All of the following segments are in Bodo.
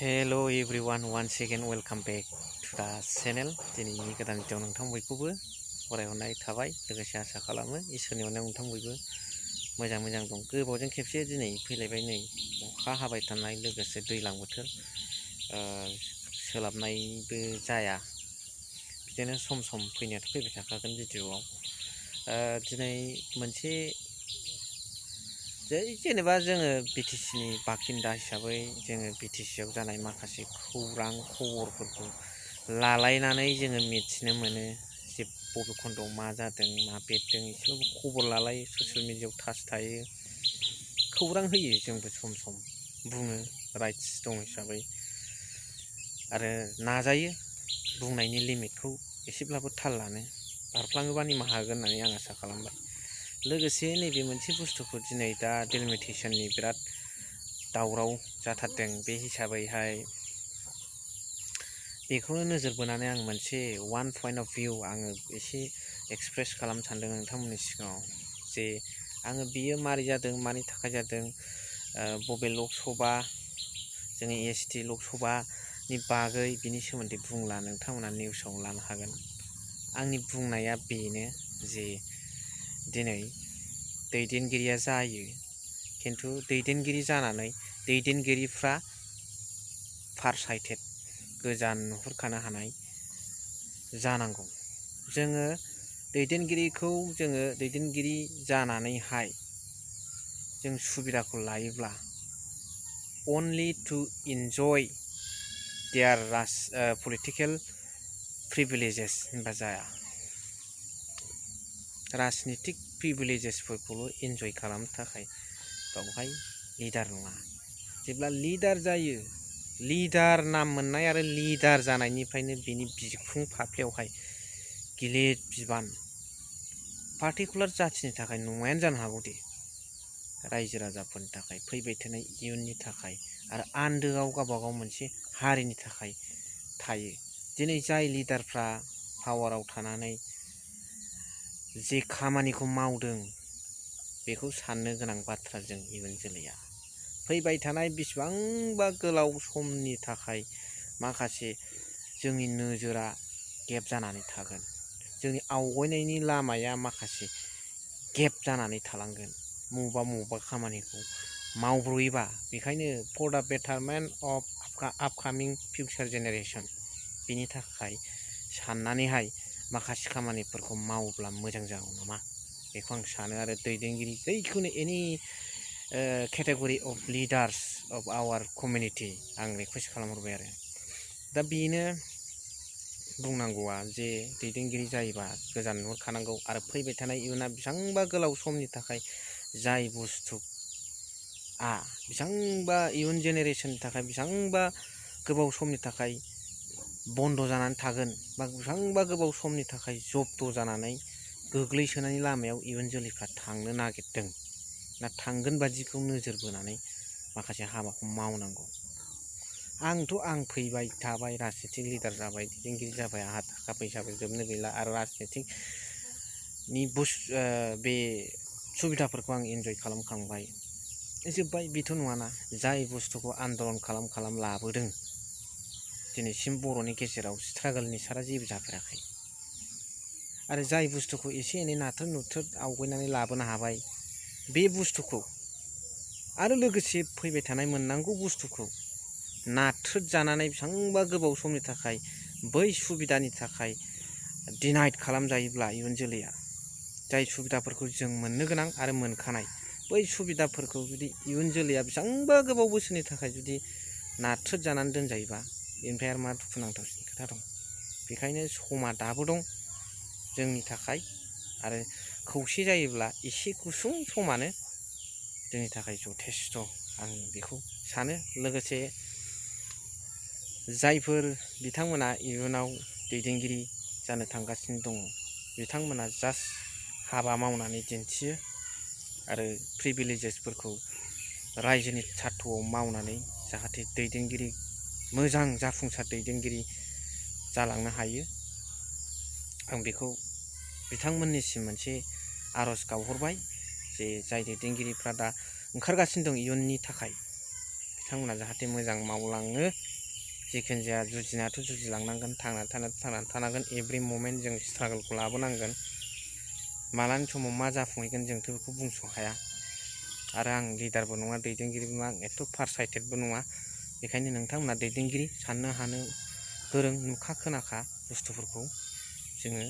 Hello everyone once again welcome back to the channel. दिनैनि गोदान भिडिअ नोंथां बयखौबो फरायहरनाय थाबाय, लोगोसे आसा खालामो इसोरनि अननायाव नोंथां बयबो मोजां दं। गोबावजों खेबसे दिनै फैलायबाय, नै अखा हाबाय थानाय लोगोसे दैज्लां बोथोर, सोलाबनायबो जाया, बिदिनो सम सम फैनायाथ' फैबाय थाखागोन भिडिअआव। दिनै मोनसे जेनेबा जोङो बिटिसिनि बाखिन्दा हिसाबै जोङो बिटिसिआव जानाय माखासे खौरां खबरफोरखौ लालायनानै जोङो मिथिनो मोनो जे बबे खन्दआव मा जादों मा बेरदों, एसेबाबो खबर लालायो, ससियेल मिडियायाव टाच थायो, खौरां होयो, जोंबो सम सम बुङो, राइट्स दं हिसाबै, आरो नाजायो बुंनायनि लिमिटखौ एसेब्लाबो थाल लानो। बारफ्लाङोबा निमाहा होगोन होननानै आं आसा खालामबाय। लोगोसे नैबे मोनसे बुस्थुखौ दिनै दा डिलिमिटेसननि बिराद दावराव जाथारदों, बे हिसाबैहाय बेखौनो नोजोर बोनानै आं मोनसे वान पइन्ट अफ भिउ आङो एसे एक्सप्रेस खालामनो सानदों नोंथांमोननि सिगाङाव, जे आङो बियो मारै जादों, मानि थाखाय जादों, बबे लकसभा, जोंनि एसटि लकसभानि बागै बिनि सोमोन्दै बुंला, नोंथांमोना निउसाव लानो हागोन। आंनि बुंनाया बेनो जे दिनै दैदेनगिरिया जायो, खिन्थु दैदेनगिरि जानानै दैदेनगिरिफ्रा फारसाइटेड, गोजान नुहुरखानो हानाय जानांगौ। जोङो दैदेनगिरि जानानैहाय जों सुबिदाखौ लायोब्ला only to enjoy their political privileges होनबा जाया। राजनितिक प्रिभिलेजेसफोरखौल' इन्जय खालामनो थाखाय बावहाय लिडार नङा। जेब्ला लिडार जायो, लिडार नाम मोननाय आरो लिडार जानायनिफ्रायनो बिनि बिखुं फाफ्लियावहाय गिलिर बिबान, पार्टिकुलार जाथिनि थाखाय नङायानो जानो हागौ दे, रायजो राजाफोरनि थाखाय, फैबाय थानाय इयुननि थाखाय, आरो आन्दोआव गावबागाव मोनसे हारिनि थाखाय थायो। दिनै जाय लिडारफ्रा पावाराव थानानै जे खामानिखौ मावदों बेखौ साननो गोनां बाथ्रा। जों इयुन जोलैया फैबाय थानाय बेसेबांबा गोलाव समनि थाखाय माखासे जोंनि नोजोरा गेप जानानै थागोन, जोंनि आवगायनायनि लामाया माखासे गेप जानानै थालांगोन बबेबा खामानिखौ मावब्रयोबा। बेखायनो फर दा बेटारमेन्ट अफ आपकामिं फिउचार जेनेरेसन, बिनि थाखाय साननानैहाय माखासे खामानिफोरखौ मावोब्ला मोजां जागौ नामा, बेखौ आं सानो। आरो दैदेनगिरि जिखुनु एनि category of lidars of our community आं रिकुवेस्ट खालामहरबाय। आरो दा बेनो बुंनांगौआ, जे दैदेनगिरि जायोबा गोजान नुहुरखानांगौ, आरो फैबाय थानाय इयुना बेसेबांबा गोलाव समनि थाखाय जाय बुस्थुआ बेसेबांबा इयुन जेनेरेसननि थाखाय बेसेबांबा गोबाव समनि थाखाय बन्द' जानानै थागोन, बा बेसेबांबा गोबाव समनि थाखाय जब्द जानानै गोग्लैसोनायनि लामायाव इयुन जोलैफ्रा थांनो नागिरदों ना थांगोन बादिखौ नोजोर बोनानै माखासे हाबाखौ मावनांगौ। आं फैबाय थाबाय, राजनितिक लिडार जाबाय, दैदेनगिरि जाबाय, आंहा थाखा फैसाबो जोबनो गैला, आरो राजनितिकनि बे सुबिदाफोरखौ आं इन्जय खालामखांबाय, जोब्बाय, बेथ' नङाना। जाय बुस्थुखौ आन्दलन खालाम लाबोदों, दिनैसिम बर'नि गेजेराव स्ट्रागोलनि सारा जेबो जाफेराखै, आरो जाय बुस्थुखौ एसे एनै नाथ्रोद नुथ्रोद आवगायनानै लाबोनो हाबाय, बे बुस्थुखौ आरो लोगोसे फैबाय थानाय मोननांगौ बुस्थुखौ नाथ्रोद जानानै बेसेबांबा गोबाव समनि थाखाय बै सुबिदानि थाखाय डिनाइड खालामजायोब्ला इयुन जोलैया जाय सुबिदाफोरखौ जों मोननो गोनां आरो मोनखानाय, बै सुबिदाफोरखौ जुदि इयुन जोलैया बेसेबांबा गोबाव बोसोरनि थाखाय जुदि नाथ्रोद जानानै दोनजायोबा, बेनिफ्राय आरो मा दुखुनांथावसिन खोथा दं। बेखायनो समा दाबो दं जोंनि थाखाय, आरो खौसे जायोब्ला एसे गुसुं समानो जोंनि थाखाय जथेस्थ', आं बेखौ सानो। लोगोसे जायफोर बिथांमोना इयुनाव दैदेनगिरि जानो थांगासिनो दङ, बिथांमोना जास्ट हाबा मावनानै दिन्थियो, आरो प्रिभिलेजेसफोरखौ रायजोनि सार्थ'आव मावनानै जाहाथे दैदेनगिरि, मोजां जाफुंसार दैदेनगिरि जालांनो हायो। आं बेखौ बिथांमोननिसिम मोनसे आर'ज गावहरबाय, जे जाय दैदेनगिरिफ्रा दा ओंखारगासिनो दं इयुननि थाखाय, बिथांमोना जाहाथे मोजां मावलाङो, जिखुनु जाया जुजिनायाथ' जुजिलांनांगोन, थांनानै थानांगोन। एभ्रि ममेन्ट जों स्ट्रागोलखौ लाबोनांगोन। मालानि समाव मा जाफुंहैगोन जोंथ' बेखौ बुंस' हाया। आरो आं लिडारबो नङा, दैदेनगिरिबो नङा, आं एथ' फारसाइटेडबो नङा। बेखायनो नोंथांमोना दैदेनगिरि, साननो हानो गोरों, नुखा खोनाखा बुस्थुफोरखौ जोङो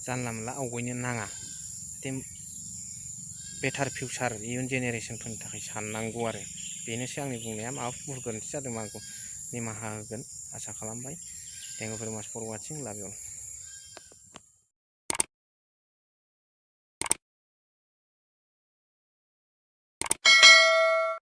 जानला मोनला आवगायनो नाङा। बेटार फिउचार इयुन जेनेरेसनफोरनि थाखाय साननांगौ आरो। बेनोसै आंनि बुंनाया। माबाफोर भुल गोरोन्थि जादोंबा आंखौ निमाहा होगोन आसा खालामबाय। थेंक इउ भेरि माच फर वाचिं, लाभ इउ अल।